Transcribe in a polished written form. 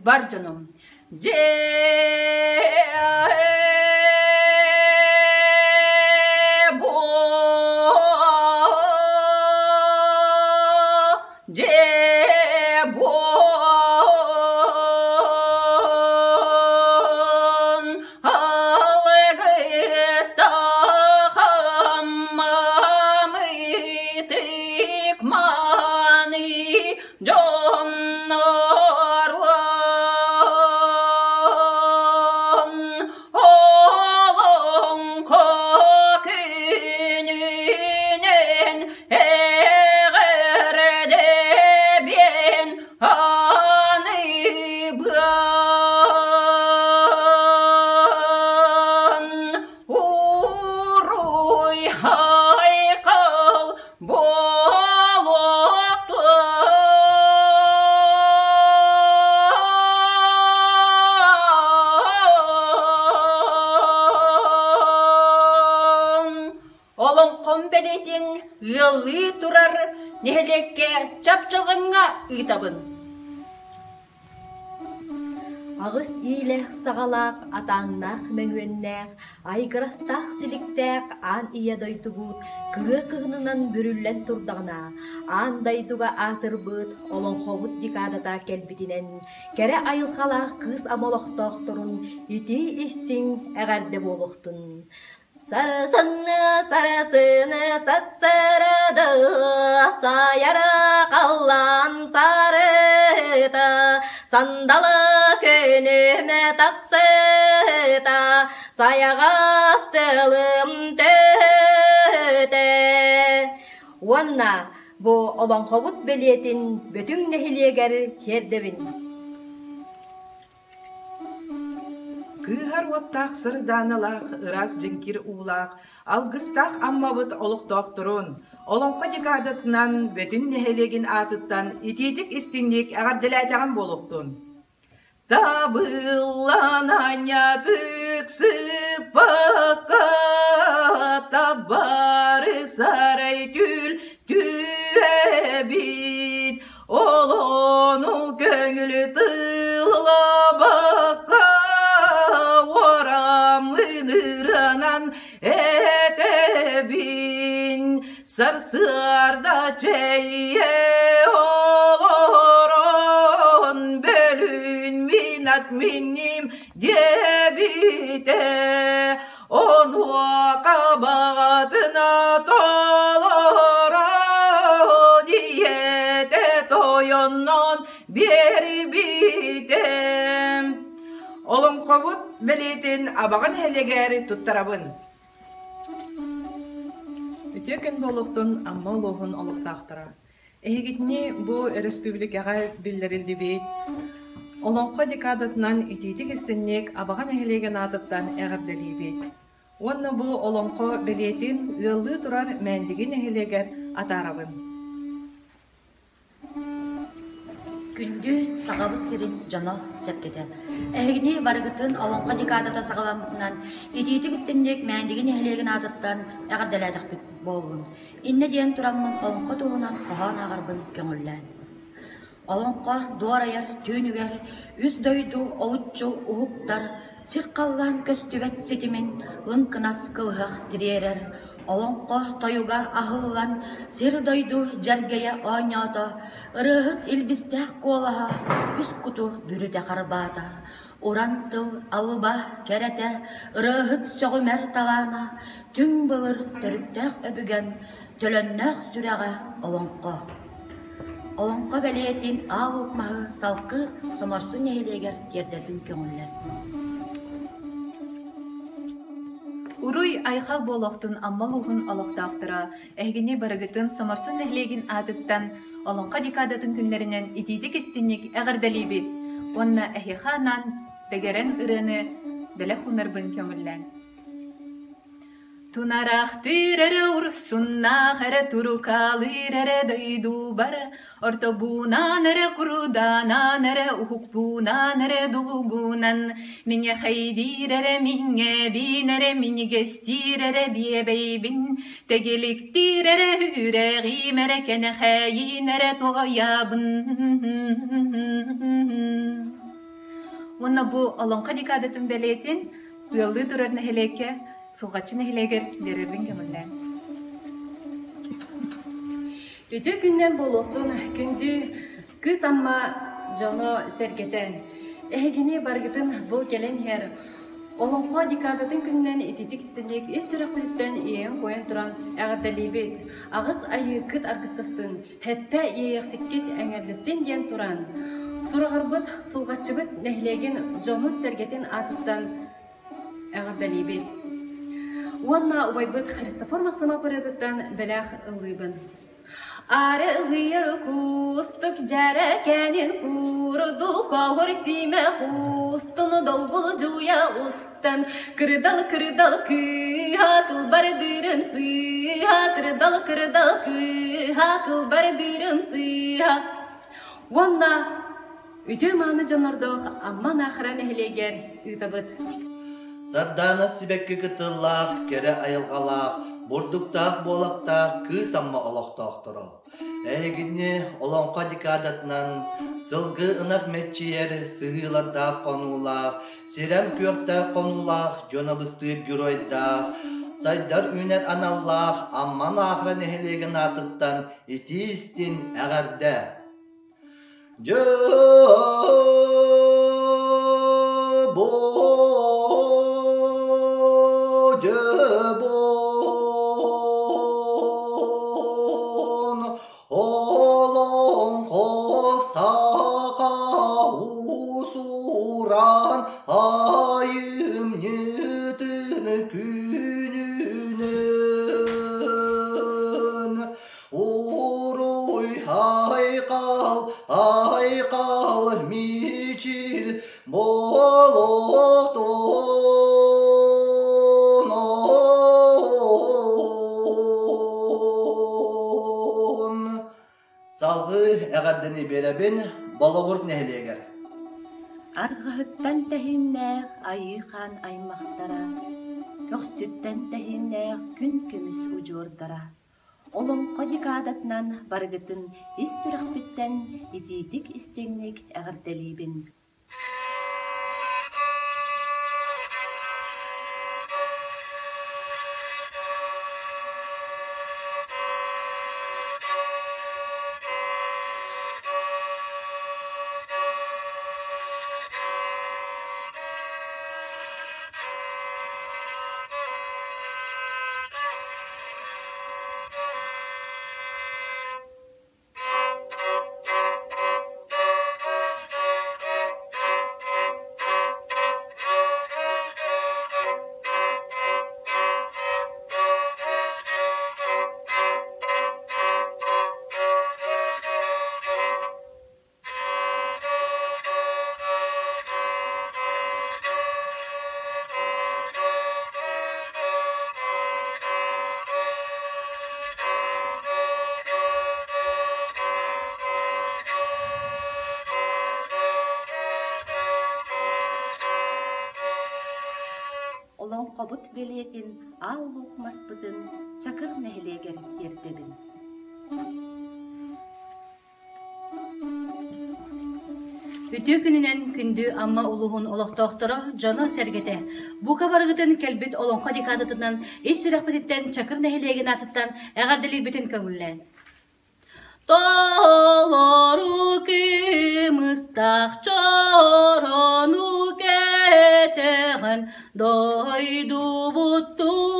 бар дьонум! Дьиэ дьиэ Дьонноруом олоҥхо күнүнэн эҕэрдэбиэн аныыбын уруй айхал Олоҥхом бэлиэтин ыаллыы турар нэһилиэккэ Чапчылҕаҥҥа ыытабын. Аҕыс иилээх-саҕалаах, атааҥнаах мөҥүөннээх, айгырастаах силиктээх аан ийэ дойдубут кырыа кыһынынан бүрүллэн турдаҕына, аан дойдуга аатырбыт олоҥхобут декадата кэлбитинэн, кэрэ айылҕалаах кыыс ама олохтоохторун итии-истиҥ эҕэрдэ буолуохтун! Сарсыны, сарсыны, сарсырды, сайара халлаан сарыта, сандала күнүмэ тахсыта, сайаҕас тылым төтө. Уонна бу олоҥхобут бэлиэтин Бөтүҥ нэһилиэгэр тиэрдэбин. Кыыһар уоттаах сырдааналаах, ыраас дьэҥкир уулаах, алгыстаах Аммабыт олохтоохторун, Олоҥхо декадатынан Бөтүн нэһилиэгин аатыттан итиитик-истиҥник эҕэрдэлээтэҕим буолуохтун! Табыллан анньатык сыппакка табары сарай түүл түһэбит Ол ону көҥүлү тыллабакка уораммын ырыанан этэбин сарсыарда чэйэ олорон бөлүүн мин ат минним диэбитэ Онуоха баҕатына толорон ийэтэ тойоннон биэрбитэ. Олоҥхобут бэлиэтин Абаҕа нэһилиэгэр туттарабын. Үтүө күн буолуохтун Амма улууһун олохтоохторо. Эһигитини бу өрөспүүбүлүкэҕэ биллэриллибит Олоҥхо декадатынан итиитик-истинник Абаҕа нэһилиэгин аатыттан эҕэрдэлиибит. Уонна бу олоҥхо бэлиэтин ыаллыы турар Мээндиги нэһилиэгэр атаарабын. Күндү Сахабыт сирин дьоно-сэргэтэ! Эһигини барыгытын Олоҥхо декадата саҕаламмытынан итиитик-истинник Мээндиги нэһилиэгин аатыттан эҕэрдэлээтэхпит буоллун. Иннэ диэн тураммын олоҥхо туһунан хоһоон ааҕарбын көҥүллээн. Олоҥхо дуорайар түүнүгэр үс дойду олуччу уһуктар, сир-халлаан көстүбэт ситимин лыҥкынас кылыһах тириэрэр. Олоҥхо тойуга аһыллан, сир-дойду дьэргэйэ оонньоото, ырыаһыт илбистээх куолаһа үс куту бүрүтэ харбаата. Уран тыл алыба кэрэтэ, ырыаһыт сөҕүмэр талаана, түҥ былыр төрүттээх өбүгэм, төлөннөөх сүрэҕэ олоҥхо. Олоҥхо бэлиэтин аал ук маһы Салкы Соморсун нэһилиэгэр тиэрдэрбин көҥүллэр. Уруй айхал буолуохтун Амма улууһун олохтоохторо, эһигини барыгытын Соморсун нэһилиэгин аатыттан Олоҥхо декадатын күннэринэн итиитик-истинник эҕэрдэлиибит уонна эһиэхэ анаан дэгэрэн ырыаны бэлэх уунарбын көҥүллээн. Тунараахтыыр эрэ урсуннаах эрэ турукаалыыр эрэ дойдубар Ортобунаан эрэ куруданаан эрэ уһукпунаан эрэ дулугунан Миҥэхэйдиир эрэ миҥэбин эрэ минигэстиир эрэ биэбэйбин Тэгиликтиир эрэ үрэҕиим эрэ кэнэхээйин эрэ туойабын. Уонна бу Олоҥхо декадатын бэлиэтин ыаллыы турар нэһилиэккэ Сулҕаччы нэһилиэгэр биэрэрбин көҥүллээн. Үтүө күннэн буолуохтун күндү Кыыс Амма дьоно-сэргэтэ! Эһигини барыгытын бу кэлэн иһэр Олоҥхо декадатын күнүнэн ититик истиҥник ис сүрэхпититтэн иэйэн-куойан туран эҕэрдэлиибит! Аҕыс айыыккыт аргыстастын, сэттэ иэйэхсиккит эҥэрдэстин диэн туран, сураҕырбыт Сулҕаччыбыт нэһилиэгин дьонун-сэргэтин аатыттан эҕэрдэлиибит! Уонна убайбыт Христофор Махсымов ырыатыттан бэлэх ыллыыбын. Ары ылыйар кустук дьэрэкээнин курдук оһор симэ кустун долгулдьуйа устан кырдал кырдал кыыһа кылбардыырын сыыһа кырдал кырдал кыыһа кылбардыырын сыыһа уонна үтүө мааны дьоннордоох Амма Наахара нэһилиэгэр ыытабыт. Сардаана сибэкки кытыллаах, кэрэ айылҕалаах, бурдуктаах буолактаах Кыыс Амма олохтоохторо. Эһигини Олоҥхо декадатынан сылгы ынах мэччийэр сыһыылардаах хонуулаах, сирэм күөхтээх хонуулаах дьон абыстыыр геройдаах, сайдар үүнэр аналлаах Амма Наахара нэһилиэгин аатыттан итии-истин эҕэрдэ! Дьэ бу дьэ буон олоҥхо саха уус-уран айымньытын күнүнэн Уруй айхал, айхал мичил болотун Салгыы эҕэрдэни биэрэбин Болугур нэһилиэгэр. Арҕаһыттан тэһииннээх айыы хаан аймахтара, көхсүттэн тэһииннээх күн көмүс удьуордара Олоҥхо декадатынан барыгытын ис сүрэхпиттэн итиитик-истиҥник эҕэрдэлиибин! Олоҥхобут бэлиэтин Аал Луук маспытын Чакыр нэһилиэгэр тиэрдэбин. Үтүө күнүнэн күндү Амма улууһун олохтоохторо, дьоно-сэргэтэ! Бука барыгытын кэлбит Олоҥхо декадатынан ис сүрэхпититтэн Чакыр нэһилиэгин аатыттан эҕэрдэлиирбитин көҥүллээн. Толору кымыстаах чорону кэтэҕин дойдубут тула.